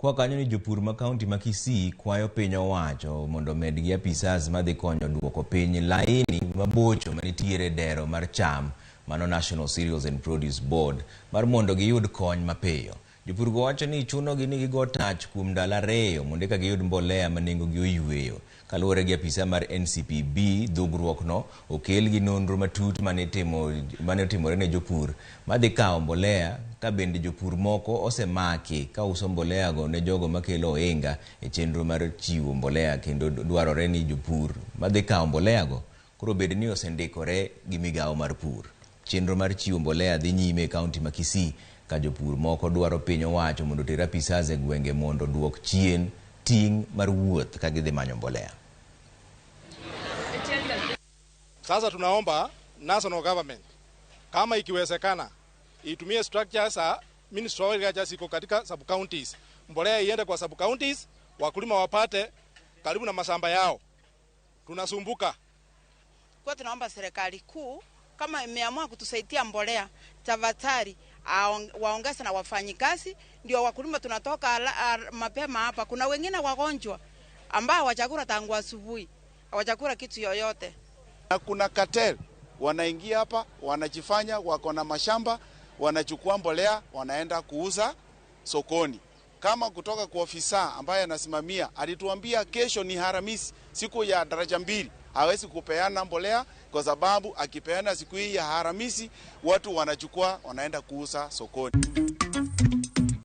Kwa kanyo ni jopur ma kaunti ma Kisii kwayo piny owacho mondo omedgi apisas madhi konyo duoko piny laini mabocho manitiere dero mar cham mano National Cereals and Produce Board mar mondo giyud kony mapiyo. Jopur go wacho ni chunogi ni gigo tach kuom ndalo 2 mondo eka giyud mbolea ma nengogi oyweyo. Kaluwore gi apisa mar NCPB, dhugruok no okel gi nonro matut mane otimore ne jopur madhi kawo mbolea ka bende jopur moko osemaki ka uso mbolea go ne jogo makelo ohinga e chenro mar chiwo mbolea kendo dwarore ni jopur madhi kawo mbolea go koro bed ni osendikore gi migawo mar pur. Chenro mar chiwo mbolea dhi nyime e kaunti ma Kisii ka jopur moko dwaro piny owacho mondo oter apisas e gwenge mondo oduok chien ting' mar wuoth ka gidhi manyo mbolea. Sasa tunaomba national government kama ikiwezekana itumie structures za Ministry of Agriculture ziko katika sub counties, mbolea iende kwa sub counties, wakulima wapate karibu na mashamba yao. Tunasumbuka. Kwa tunaomba serikali kuu kama imeamua kutusaidia mbolea, tafadhali waongeze na wafanyikazi, ndio wakulima tunatoka mapema hapa. Kuna wengine wagonjwa ambao hawajakula tangu asubuhi, hawajakula kitu yoyote. Na kuna cartel wanaingia hapa, wanajifanya wako na mashamba, wanachukua mbolea wanaenda kuuza sokoni. Kama kutoka kwa ofisa ambaye anasimamia alituambia kesho ni Alhamisi, siku ya daraja 2, hawezi kupeana mbolea kwa sababu akipeana siku hii ya Alhamisi watu wanachukua wanaenda kuuza sokoni.